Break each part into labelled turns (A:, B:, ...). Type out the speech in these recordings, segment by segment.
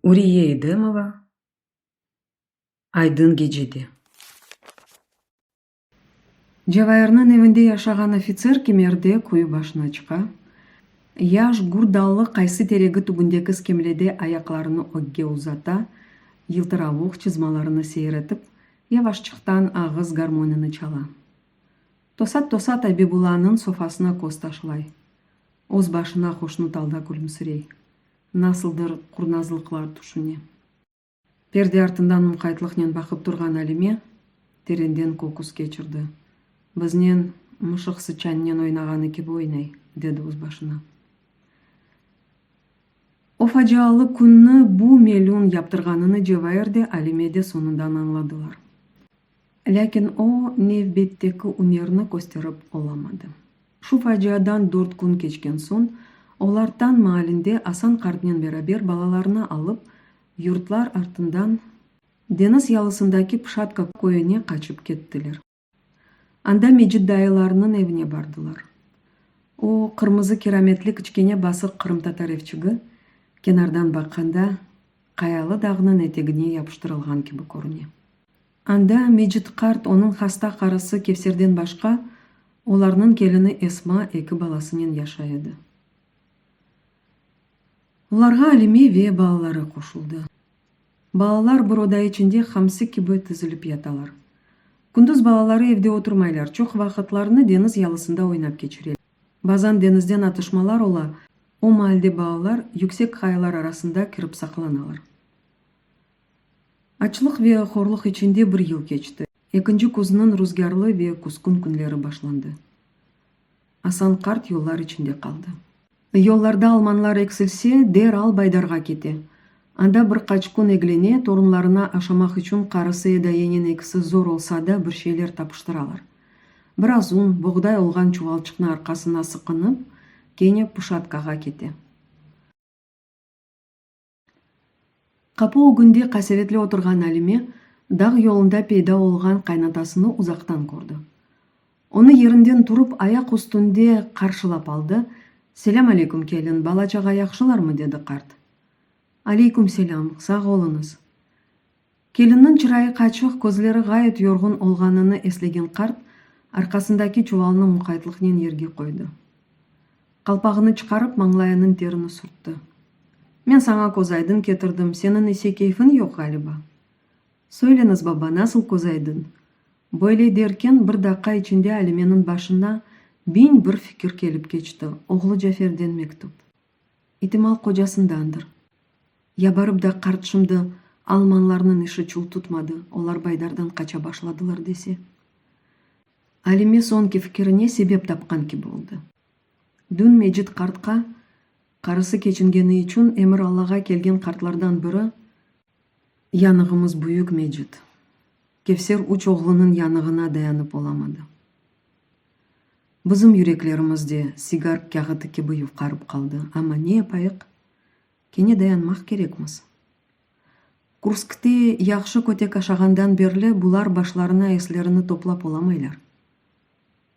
A: Uriye Edemova Aydın gecede. Cevairniñ evinde yaşağan ofitser kimerde quyu başına çıqa, yaş gür dallı qaysı teregi tübündeki skemlede ayaqlarını ögge uzata, yıltıravuq çızmalarını seyir etip, yavaşçıqtan ağız garmonını çala. Tosat-tosat Abibulanıñ sofasına köz taşlay. Öz başına hoşnut alda külümsirey. Nasıldır qurnazlıqlar tüşüne. Perde artından muqaytlıqnen baqıp turğan Alime terenden köküs keçirdi. Biznen mışıq sıçannen oynağanı kibi oynay, dedi öz başına. O facialı künni bu melun yaptırğanını Cevair de, Alime de soñundan añladılar. Lâkin o, nevbetteki ünerni kösterip olamadı. Şu faciadan dört kün keçken soñ, olar tañ maalinde Asan qartnen beraber balalarını alıp, yurtlar artından deñiz yalısındaki Pşatka köyüne qaçıp kettiler. Anda Mecit dayılarınıñ evine bardılar. O, qırmızı kirametli kiçkene basıq qırımtatar evçigi, kenardan baqqanda, qayalı dağnıñ etegine yapıştırılğan kibi körüne. Anda Mecit qart, onıñ hasta qarısı Kevserden başqa, olarnıñ kelini Esma eki balasınen yaşay edi. Olarğa Alime ve balaları qoşuldı. Balalar bir oda içinde hamsi kibi tizilip yatalar. Kündüz balaları evde oturmaylar, çoq vaqıtlarını deñiz yalısında oynap keçireler. Bazan deñizden atışmalar ola, o maalde balalar yüksek qayalar arasında kirip saqlanalar. Açlıq ve horluq içinde bir yıl keçti. Ekinci küzniñ ruzgârlı ve küskün künleri başlandı. Asan qart yollar içinde qaldı. Yollarda almanlar eksilse, deral Baydarğa kete. Anda bir qaç kün eglene, torunlarına aşamaq içün qarısı Edayenen ekisi zor olsa da bir şeyler tapıştıralar. Biraz un, boğday olğan çuvalçıqnı arqasına sıqınıp, kene Pışatkağa kete. Qapı ögünde qasevetli oturğan Alime dağ yolunda peyda olğan qaynatasını uzaqtan kördi. Onı yerinden turıp, ayaq üstünde qarşılap aldı, Selâm aleyküm, kelin, bala-çağa yahşılarmı? dedi qart. Aleyküm selâm, sağ oluñız. Kelinniñ çırayı qaçıq, közleri ğayet yorğun olğanını eslegen qart, arqasındaki çuvalnı muqaytlıqnen yerge qoydı. Qalpağını çıqarıp, mañlayınıñ terini sürtti. Men saña közaydın ketirdim, seniñ ise keyfiñ yoq, ğaliba? Söyleñiz, baba, nasıl közaydın? Böyle derken, bir daqqa içinde Alimeniñ başına 1001 fikir kelip keçti, oğlu Caferden mektüp. İtimal, qocasındandır. Ya barıp da qart şimdi almanlarnıñ işi çul tutmadı, olar Baydardan qaça başladılar dese? Alime soñki fikirine sebep tapqan kibi oldı. Dün Mecit qartqa, qarısı keçingeni içün emir Allağa kelgen qartlardan biri, Yanığımız büyük, Mecit. Kevser üç oğlunıñ yanığına dayanıp olamadı. Bizim yüreklerimiz de sigar kâğıtı kibi yufqarıp qaldı, amma ne yapayıq? Kene dayanmaq kerekmiz. Kurskte yahşı kötek aşağandan berli bular başlarına eslerini toplap olamaylar.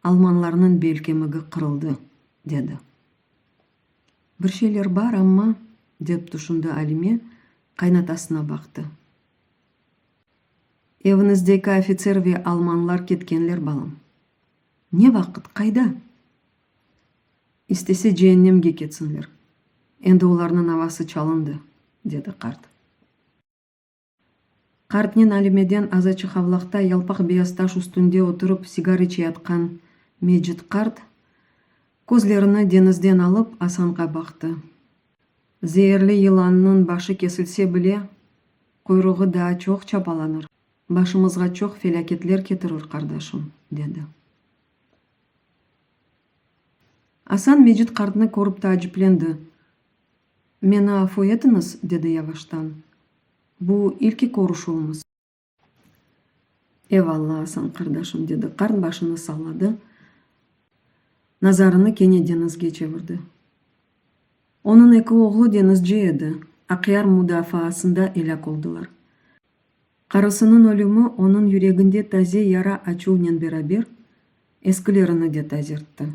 A: Almanlarnıñ bel kemigi qırıldı, dedi. Bir şeyler bar amma, dep tüşündi Alime, qaynatasına baqtı. Eviñizdeki ofitser ve almanlar ketkenler, balam. Ne vaqıt, qayda? İstese ceennemge ketsinler. Endi olarnıñ avası çalındı, dedi qart. Qartnen Alimeden azaçıq avlaqta yalpaq beyaz taş üstünde oturıp sigar içeyatqan Mecit qart, közlerini deñizden alıp, Asanğa baqtı. Zeerli yılannıñ başı kesilse bile, quyruğı daa çoq çapalanır, başımızğa çoq felâketler ketirir, qardaşım, dedi. Asan Mecit qartnı körip taaciplendi. Meni afu etiñiz, dedi yavaştan. Bu ilki körüşüvimiz. Evalla, Asan qardaşım, dedi qart, başını salladı, nazarını kene deñizge çevirdi. Onıñ eki oğlu deñizci edi, Aqyar mudafaasında elâk oldılar. Qarısınıñ ölümi onıñ yüreginde taze yara açuvnen beraber, eskilerini de tazertti.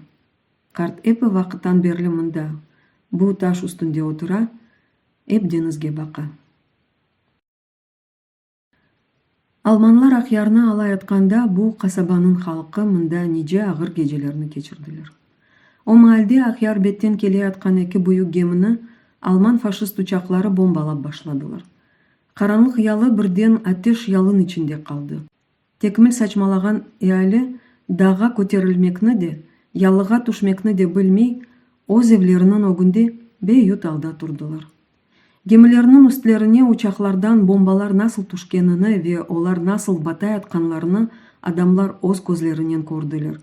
A: Qart epi vaqıttan berli mında, bu taş üstünde otura, ep deñizge baqa. Almanlar Aqyarnı alayatqanda bu qasabanıñ halqı mında nice ağır gecelerni keçirdiler. O maalde Aqyar betten keleyatqan eki büyük gemini alman faşist uçaqları bombalap başladılar. Qaranlıq yalı birden ateş yalın içinde qaldı. Tekmil saçmalağan eali dağğa köterilmekni de, yalığa tüşmekni de bilmey, öz evleriniñ ögünde beyut alda turdılar. Gemilerniñ üstlerine uçaqlardan bombalar nasıl tüşkenini ve olar nasıl batayatqanlarını adamlar öz közlerinen kördiler.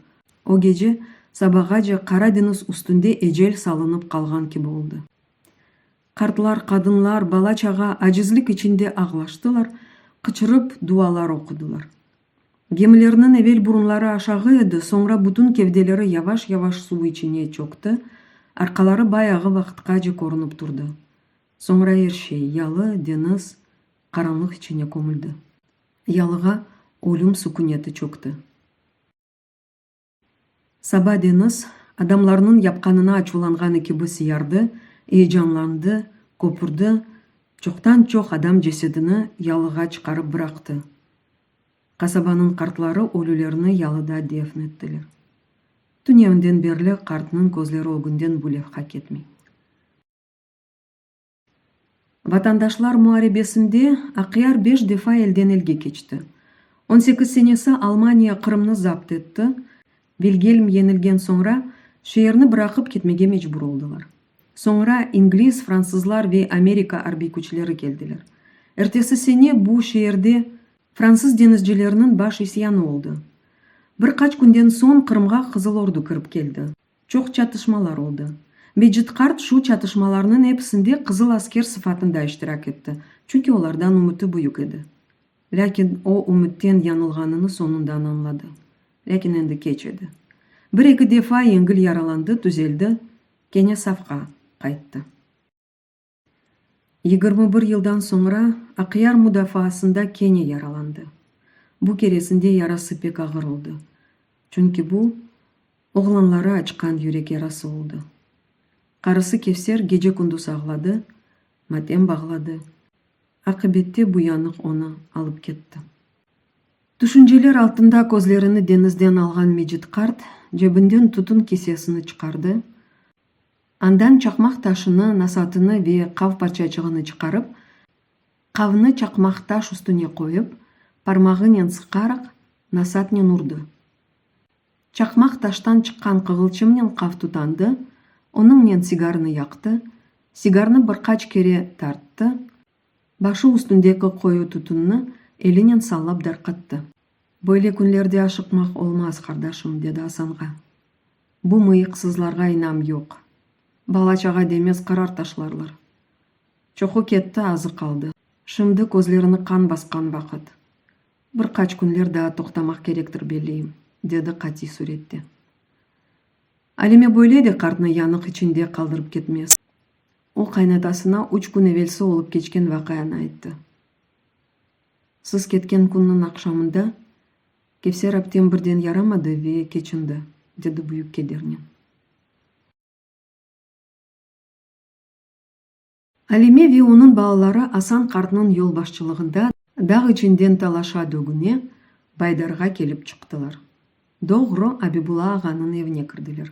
A: O gece sabağace Qara deñiz üstünde ecel salınıp qalğan kibi oldı. Qartlar, qadınlar, bala-çağa acizlik içinde ağlaştılar, qıçırıp dualar oqudılar. Gemilerniñ evel burunları aşağı edi, soñra bütün kevdeleri yavaş-yavaş suv içine çökti, arqaları bayağı vaqıtqace körünip turdı. Soñra er şey, yalı, deñiz, qaranlıq içine kömüldi. Yalığa ölüm süküneti çökti. Saba deñiz, adamlarnıñ yapqanına açuvlanğanı kibi siyardı, eyecanlandı, köpürdi, çoqtan-çoq adam cesedini yalığa çıqarıp bıraqtı. Qasabanıñ qartları ölülerni yalıda defn ettiler. Tünevinden berli qartnıñ közleri ögünden bu levha ketmey. Vatandaşlar muarebesinde Aqyar beş defa elden elge keçti. On sekiz senesi Almaniya Qırımnı zapt etti, Vilgelm yeñilgen soñra şeerni bıraqıp ketmege mecbur oldılar. Soñra ingliz, fransızlar ve amerika arbiy küçleri keldiler. Ertesi sene bu şeerde fransız deñizcileriniñ baş isyanı oldı. Bir qaç künden soñ Qırımğa Qızıl Ordu kirip keldi. Çoq çatışmalar oldı. Mecit qart şu çatışmalarnıñ episinde qızıl asker sıfatında iştirak etti, çünki olardan ümüti büyük edi. Lâkin o ümütten yañılğanını soñundan añladı. Lâkin endi keç edi. Bir-eki defa yengil yaralandı, tüzeldi, kene safqa qayttı. 21 yıldan soñra Aqyar mudafaasında kene yaralandı. Bu keresinde yarası pek ağır oldı. Çünki bu, oğlanları açqan yürek yarası oldı. Qarısı Kevser gece-kündüz ağladı, matem bağladı. Aqibette bu yanıq onı alıp ketti. Tüşünceler altında közlerini deñizden alğan Mecit qart cebinden tütün kisesini çıqardı, Andan çaqmaq taşını, nasatını ve qav parçaçığını çıqarıp, qavnı çaqmaq taş üstüne qoyıp, parmağınen sıqaraq, nasatnen urdı. Çaqmaq taştan çıqqan qığılçımnen qav tutandı, onıñnen sigarını yaqtı, sigarnı bir qaç kere tarttı, başı üstündeki qoyu tütünni elinen sallap darqattı. Böyle künlerde aşıqmaq olmaz, qardaşım, dedi Asanğa. Bu mıyıqsızlarğa inam yoq. Bala-çağa demez qarar taşlarlar. Çoqu ketti, azı qaldı. Şimdi közlerini qan basqan vaqıt. Bir qaç künler daa toqtamaq kerektir belleyim, dedi qatiy sürette. Alime böyle de qartnı yanıq içinde qaldırıp ketmez. O qaynatasına üç kün evelsi olıp keçken vaqianı ayttı. Siz ketken künniñ aqşamında Kevser aptem birden yaramadı ve keçindi, dedi büyük kedernen. Alime ve onıñ balaları Asan qartnıñ yolbaşçılığında dağ içinden talaşa-dögüne Baydarğa kelip çıqtılar. Doğru Abibulla ağanıñ evine kirdiler.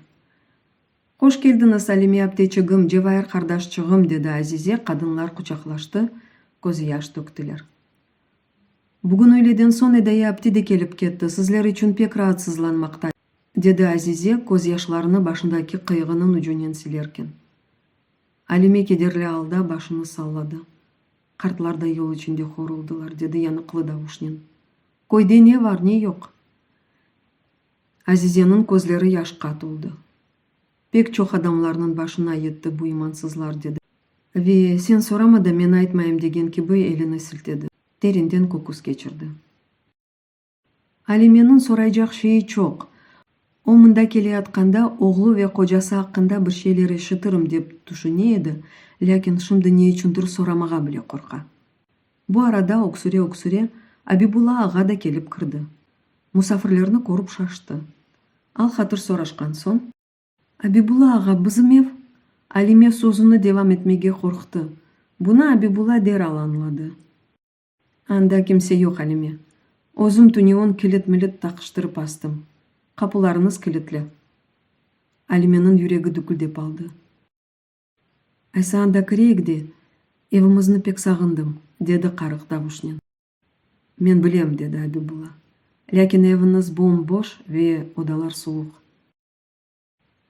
A: Hoş keldiñiz, Alime apteçigim, Cevair qardaşçığım, dedi Azize, qadınlar quçaqlaştı, közyaş töktiler. Bugün üyleden soñ Edaye apte de kelip ketti, sizler içün pek raatsızlanmaqta, dedi Azize, közyaşlarını başındaki qıyığınıñ ucunen silerken. Alime kederli alda başını salladı. Qartlar da yol içinde hor oldılar, dedi yanıqlı davuşnen. Köyde ne var, ne yoq? Azizeniñ közleri yaşqa toldı. Pek çoq adamlarnıñ başına yetti bu imansızlar, dedi. Ve sen sorama da men aytmayım degen kibi elini siltedi, terenden köküs keçirdi. Alimeniñ soraycaq şeyi çoq. O mında keleyatqanda oğlu ve qocası aqqında bir şeyler eşitirim dep tüşüne edi, lâkin şimdi ne içündir soramağa bile qorqa. Bu arada öksüre-öksüre Abibulla ağa da kelip kirdi. Musafirlerni körip şaştı. Al-hatır soraşqan soñ. Abibulla ağa, bizim ev? Alime sözüni devam etmege qorqtı. Bunı Abibulla deral añladı. Anda kimse yoq, Alime. Özüm tünevin kilit-milit taqıştırıp astım. Qapularıñız kilitli. Alimeniñ yüregi düküldep aldı. Aysa anda kireyik de, evimizni pek sağındım, dedi qarıq davuşnen. Men bilem, dedi Abibulla, lâkin eviñiz bom-boş ve odalar suvuq.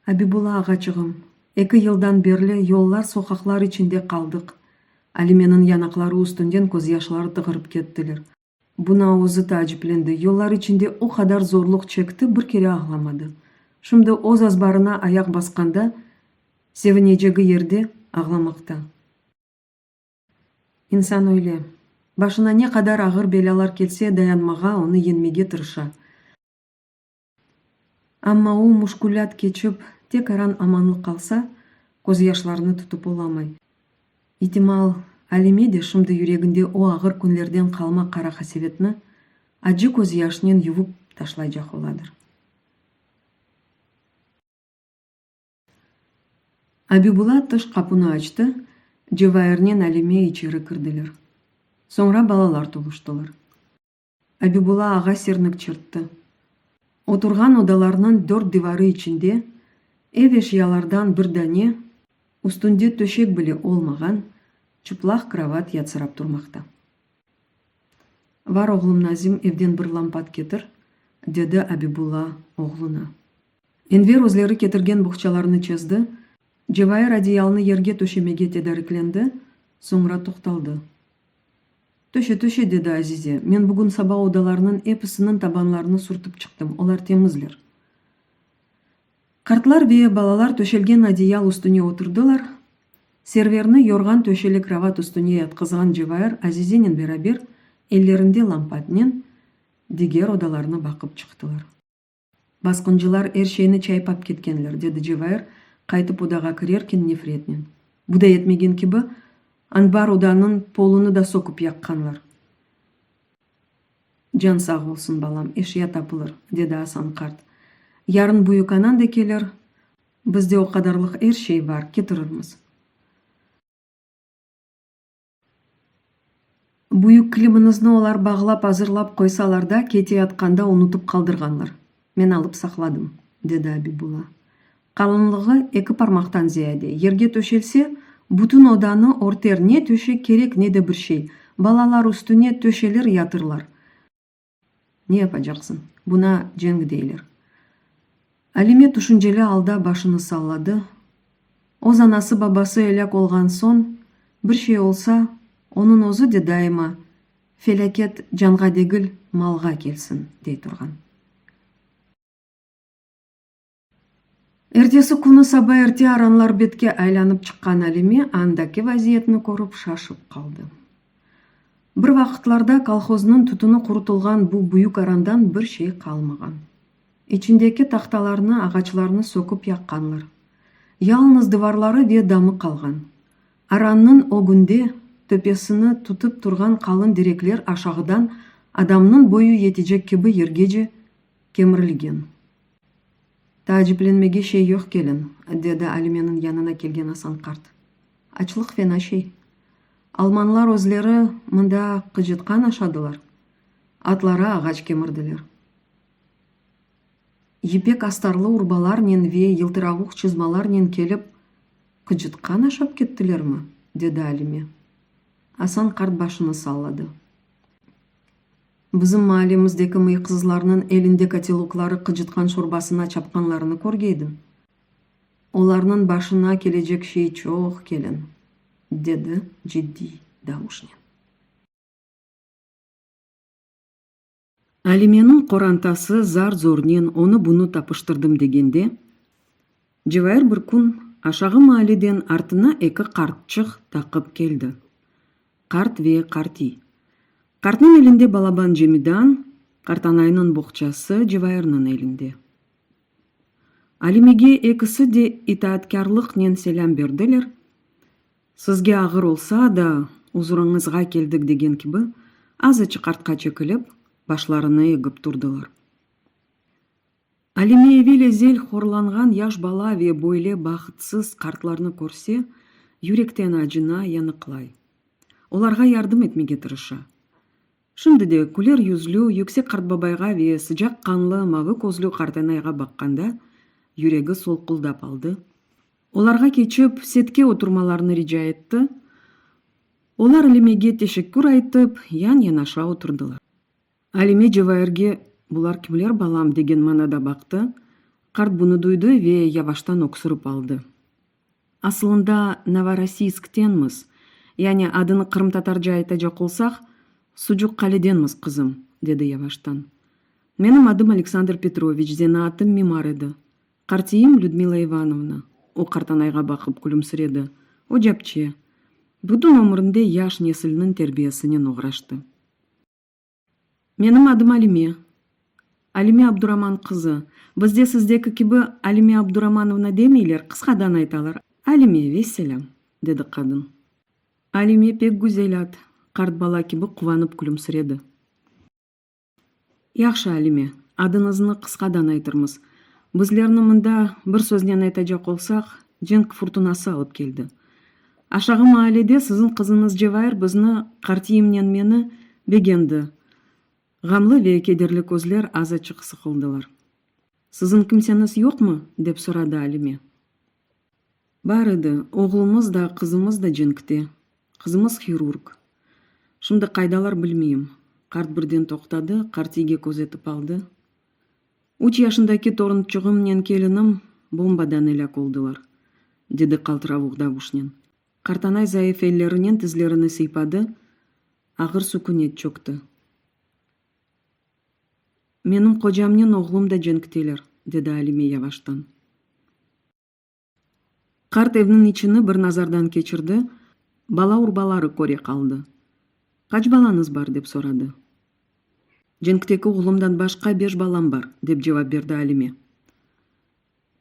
A: Abibulla ağaçığım, eki yıldan berli yollar-soqaqlar içinde qaldıq. Alimeniñ yanaqları üstünden közyaşları tığırıp kettiler. Buna özü taaciplendi, yollar içinde o qadar zorluq çekti, bir kere ağlamadı. Şimdi öz azbarına ayaq basqanda, sevinecegi yerde, ağlamaqta. İnsan öyle, başına ne qadar ağır belâlar kelse, dayanmağa, onı yeñmege tırışa. Amma o muşkulât keçip, tek aran amanlıq qalsa, közyaşlarını tutıp olamay. İtimal, Alime de şimdi yüreginde o ağır künlerden qalma qara qasevetni acı közyaşnen yuvıp taşlaycaq oladır. Abibulla tış qapunı açtı, Cevairnen Alime içeri kirdiler. Soñra balalar toluştılar. Abibulla ağa sernik çırttı. Oturğan odalarnıñ dört divarı içinde ev eşyalardan bir dane, üstünde töşek bile olmağan, çıplaq krovat yatsırap turmaqta. Var, oğlum Nazim, evden bir lampat ketir, dedi Abibulla oğluna. Enver özleri ketirgen boğçalarnı çezdi, Cevair adiyalnı yerge töşemege tedariklendi, soñra toqtaldı. Töşe, töşe, dedi Azize, men bugün saba odalarnıñ episiniñ tabanlarını sürtip çıqtım, olar temizler. Qartlar ve balalar töşelgen adiyal üstüne oturdılar, Serverni yorğan töşeli krovat üstüne yatqızğan Cevair Azizenen beraber ellerinde lampatnen diger odalarnı baqıp çıqtılar. Basqıncılar er şeyni çaypap ketkenler, dedi Cevair, qaytıp odağa kirerken nefretnen. Bu da yetmegen kibi, anbar odanıñ polunı da söküp yaqqanlar. Can sağ olsun, balam, eşya tapılır, dedi Asan qart. Yarın büyükanañ da kelir, bizde o qadarlıq er şey bar, ketirirmiz. Büyük kilimiñizni olar bağlap azırlap qoysalar da, keteyatqanda unutıp qaldırğanlar. Men alıp saqladım, dedi Abibulla. Qalınlığı eki parmaqtan ziyade. Yerge töşelse, bütün odanı örter, ne töşek kerek, ne de bir şey. Balalar üstüne töşelir yatırlar. Ne yapacaqsıñ? Buna cenk deyler. Alime tüşünceli alda başını salladı. Öz anası-babası elâk olğan soñ, bir şey olsa, onıñ özü de daima, Felâket canğa degil, malğa kelsin, dey turğan. Ertesi künü saba erte aranlar betke aylanıp çıqqan Alime andaki vaziyetni körip şaşıp qaldı. Bir vaqıtlarda kolhoznıñ tütüni qurutılğan bu büyük arandan bir şey qalmağan. İçindeki tahtalarnı, ağaçlarnı söküp yaqqanlar. Yalıñız dıvarları ve damı qalğan. Arannıñ ögünde töpesini tutıp turğan qalın direkler aşağıdan adamnıñ boyu yetecek kibi yergece kemirilgen. Taaciplenmege şey yoq, kelin, dedi Alimeniñ yanına kelgen Asan qart. Açlıq fena şey. Almanlar özleri mında qıcıtqan aşadılar, atları ağaç kemirdiler. Yipek astarlı urbalarnen ve yıltıravuq çızmalarnen kelip, qıcıtqan aşap kettilermi? dedi Alime. Asan qart başını salladı. Bizim maalemizdeki mıyıqsızlarnıñ elinde kotelokları qıcıtqan şorbasına çapqanlarını körgeydiñ. Olarnıñ başına kelecek şey çoq, kelin, dedi ciddiy davuşnen. Alimeniñ qorantası zar-zornen onı-bunı tapıştırdım degende, Cevair bir kün aşağı maaleden artına eki qartçıq taqıp keldi. Qart ve qartiy. Qartnıñ elinde balaban cemidan, qartanaynıñ boğçası Cevairniñ elinde. Alimege ekisi de itaatkârlıqnen selâm berdiler, sizge ağır olsa da, uzurıñızğa keldik degen kibi, azaçıq artqa çekilip, başlarını egip turdılar. Alime evel-ezel horlanğan yaş bala ve böyle bahıtsız qartlarnı körse, yürekten acına, yanıqlay. Olarğa yardım etmege tırışa. Şimdi de küler yüzlü, yüksek qartbabayğa ve sıcaq qanlı, mavı közlü qartanayğa baqqanda, yüregi solquldap aldı. Olarğa keçip, setke oturmalarını rica etti. Olar Alimege teşekkür aytıp, yan-yanaşa oturdılar. Alime Cevairge bular kimler, balam, degen manada baqtı. Qart bunı duydı ve yavaştan öksürip aldı. Asılında Novorossiysktenmiz, yani adını qırımtatarca aytacaq olsaq, Sucuq Qaledenmiz, qızım, dedi yavaştan. Menim adım Aleksandr Petroviç, zenaatım mimar edi. Qartiyim Lüdmila İvanovna, o qartanayğa baqıp külümsiredi, ocapçe, bütün ömründe yaş nesilniñ terbiyesinen oğraştı. Menim adım Alime. Alime Abduraman qızı. Bizde sizdeki kibi Alime Abduramanovna demeyler, qısqadan aytalar, Alime, vesselâm, dedi qadın. Alime pek güzel ad, qart bala kibi quvanıp külümsiredi. Yahşı, Alime, adıñıznı qısqadan aytırmız. Bizlerni mında, bir söznen aytacaq olsaq, cenk furtunası alıp keldi. Aşağı maalede siziñ qızıñız Cevair bizni, qartiyimnen meni, begendi. Ğamlı ve kederli közler azaçıq sıqıldılar. Siziñ kimseñiz yoqmı? dep soradı Alime. Bar edi, oğlumız da, qızımız da cenkte. Qızımız hirurg. Şimdi qaydalar bilmeyim. Qart birden toqtadı, qartiyge köz etip aldı. Üç yaşındaki torunçığımnen kelinim bombadan elâk oldılar, dedi qaltıravuq davuşnen. Qartanay zayıf ellerinen tizlerini sıypadı, ağır sükünet çökti. Menim qocamnen oğlum da cenkteler, dedi Alime yavaştan. Qart evniñ içini bir nazardan keçirdi, bala urbaları köre qaldı. Qaç balañız bar? dep soradı. Cenkteki oğlumdan başqa beş balam bar, dep cevap berdi Alime.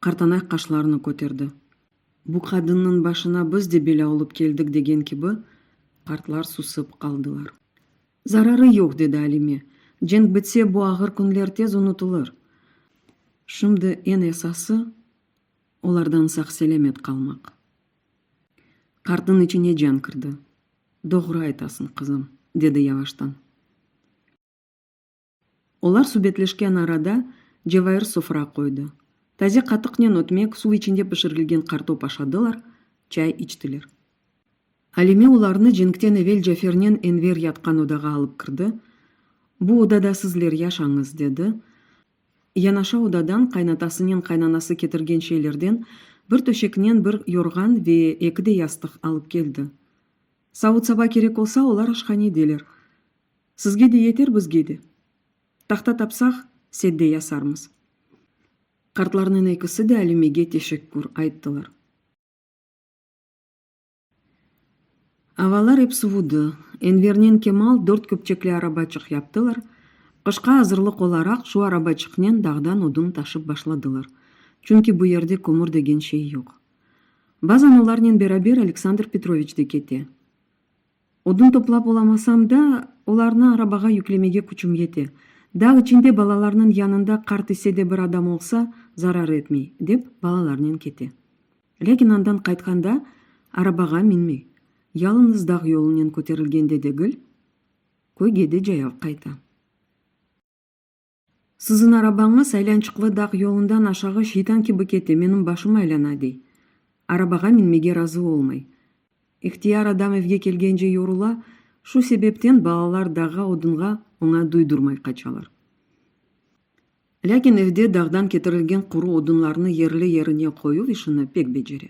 A: Qartanay qaşlarını köterdi. Bu qadınnıñ başına biz de belâ olıp keldik degen kibi, qartlar susıp qaldılar. Zararı yoq, dedi Alime, cenk bitse bu ağır künler tez unutılır. Şimdi eñ esası, Olardan sağ-selâmet qalmaq. Qartnıñ içine can kirdi. Doğru aytasıñ, qızım, dedi yavaştan. Olar subetleşken arada Cevair sofra qoydı. Taze qatıqnen ötmek, suv içinde pişirilgen qartop aşadılar, çay içtiler. Alime olarnı cenkten evel Cafernen Enver yatqan odağa alıp kirdi. Bu odada sizler yaşañız, dedi. Yanaşa odadan qaynatasınen qaynanası ketirgen şeylerden bir töşeknen bir yorğan ve eki de yastıq alıp keldi. Savut-saba kerek olsa, olar aşhanedeler. Sizge de yeter, bizge de. Tahta tapsaq, sedde yasarmız. Qartlarnıñ ekisi de Alimege teşekkür ayttılar. Avalar ep suvudı. Envernen Kemal dört köpçekli arabaçıq yaptılar, qışqa azırlıq olaraq şu arabaçıqnen dağdan odun taşıp başladılar, çünki bu yerde kömür degen şey yoq. Bazan olarnen beraber Aleksandr Petroviç de kete. Odun toplap olamasam da, olarnı arabağa yüklemege küçüm yete. Dağ içinde balalarnıñ yanında qart ise de bir adam olsa, zarar etmey, dep balalarnen kete. Lâkin andan qaytqanda arabağa minmey, yalıñız dağ yolunen köterilgende degil, köyge de cayav qayta. Siziñ arabañız aylançıqlı dağ yolundan aşağı şeytan kibi kete, menim başım aylana, dey. Arabağa minmege razı olmay. İhtiyar adam evge kelgence yorula, şu sebepten balalar dağğa odunğa oña duydurmay qaçalar. Lâkin evde dağdan ketirilgen quru odunlarnı yerli-yerine qoyuv işini pek becere.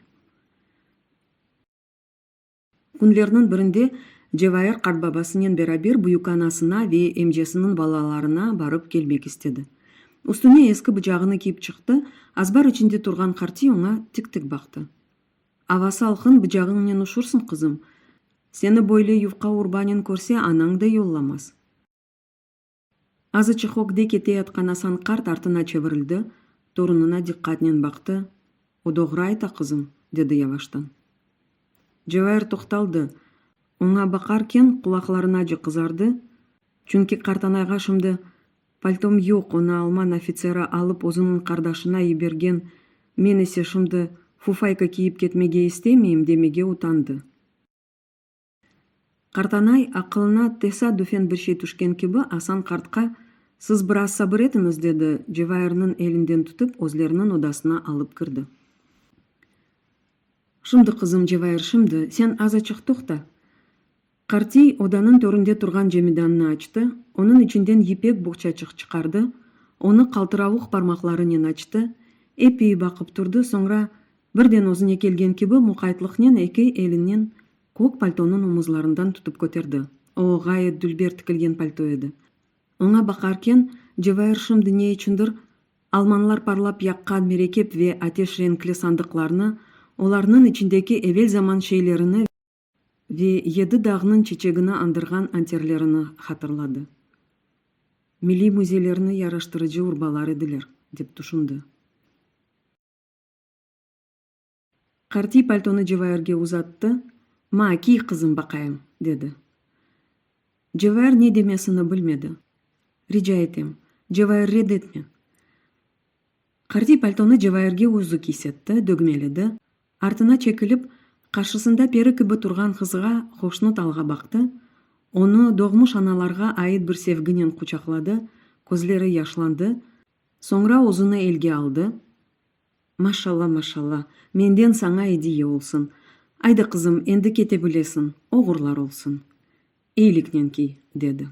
A: Künlerniñ birinde Cevair qartbabasınen beraber büyükanasına ve emcesiniñ balalarına barıp kelmek istedi. Üstüne eski bıcağını kiyip çıqtı, azbar içinde turğan qartiy oña tik-tik baqtı. Ava salqın, bıcağıñnen üşürsıñ, qızım. Seni böyle yufqa urbanen körse, anañ da yollamaz. Azıçıq ögde keteyatqan Asan qart artına çevirildi, torunına diqqatnen baqtı, O doğru ayta, qızım, dedi yavaştan. Cevair toqtaldı, oña baqarken qulaqlarınace qızardı, çünki qartanayğa şimdi paltom yoq, onı alman ofitseri alıp özüniñ qardaşına yibergen, men ise şimdi fufayka kiyip ketmege istemeyim demege utandı. Qartanay, aqılına tesadüfen bir şey tüşken kibi, Asan qartqa, Siz biraz sabır etiñiz, dedi, Cevairniñ elinden tutıp, özleriniñ odasına alıp kirdi. Şimdi, qızım, Cevair, şimdi, sen azaçıq toqta. Qartiy odanıñ töründe turğan cemidannı açtı, onıñ içinden yipek boğçaçıq çıqardı, onı qaltıravuq parmaqlarınen açtı, eppeyi baqıp turdı, soñra, birden özüne kelgen kibi, muqaytlıqnen eki elinen kök paltonıñ omuzlarından tutıp köterdi. O, ğayet dülber tikilgen palto edi. Oña baqarken, Cevair şimdi ne içündir, almanlar parlap yaqqan merekep ve ateş renkli sandıqlarnı, olarnıñ içindeki evel zaman şeylerini ve yedi dağnıñ çeçegini añdırğan anterlerini hatırladı. Milliy müzeylerni yaraştırıcı urbalar ediler, dep tüşündi. Qartiy paltonı Cevairge uzattı, Ma, kiy, qızım, baqayım, dedi. Cevair ne demesini bilmedi. Rica etem, Cevair, red etme. Qartiy paltonı Cevairge özü kiysetti, dögmeledi, artına çekilip, qarşısında peri kibi turğan qızğa hoşnut alğa baqtı, onı doğmuş analarğa ait bir sevginen quçaqladı, közleri yaşlandı, soñra özüni elge aldı, Maşalla, maşalla, menden saña ediye olsun. Ayda, qızım, endi kete bilesiñ, oğurlar olsun. Eyiliknen kiy, dedi.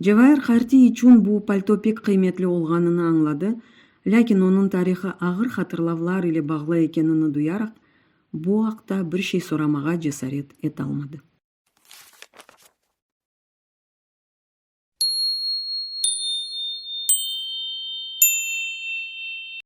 A: Cevair qartiy içün bu palto pek qıymetli olğanını añladı, lâkin onıñ tarihı ağır hatırlavlar ile bağlı ekenini duyaraq, bu aqta bir şey soramağa cesaret etalmadı.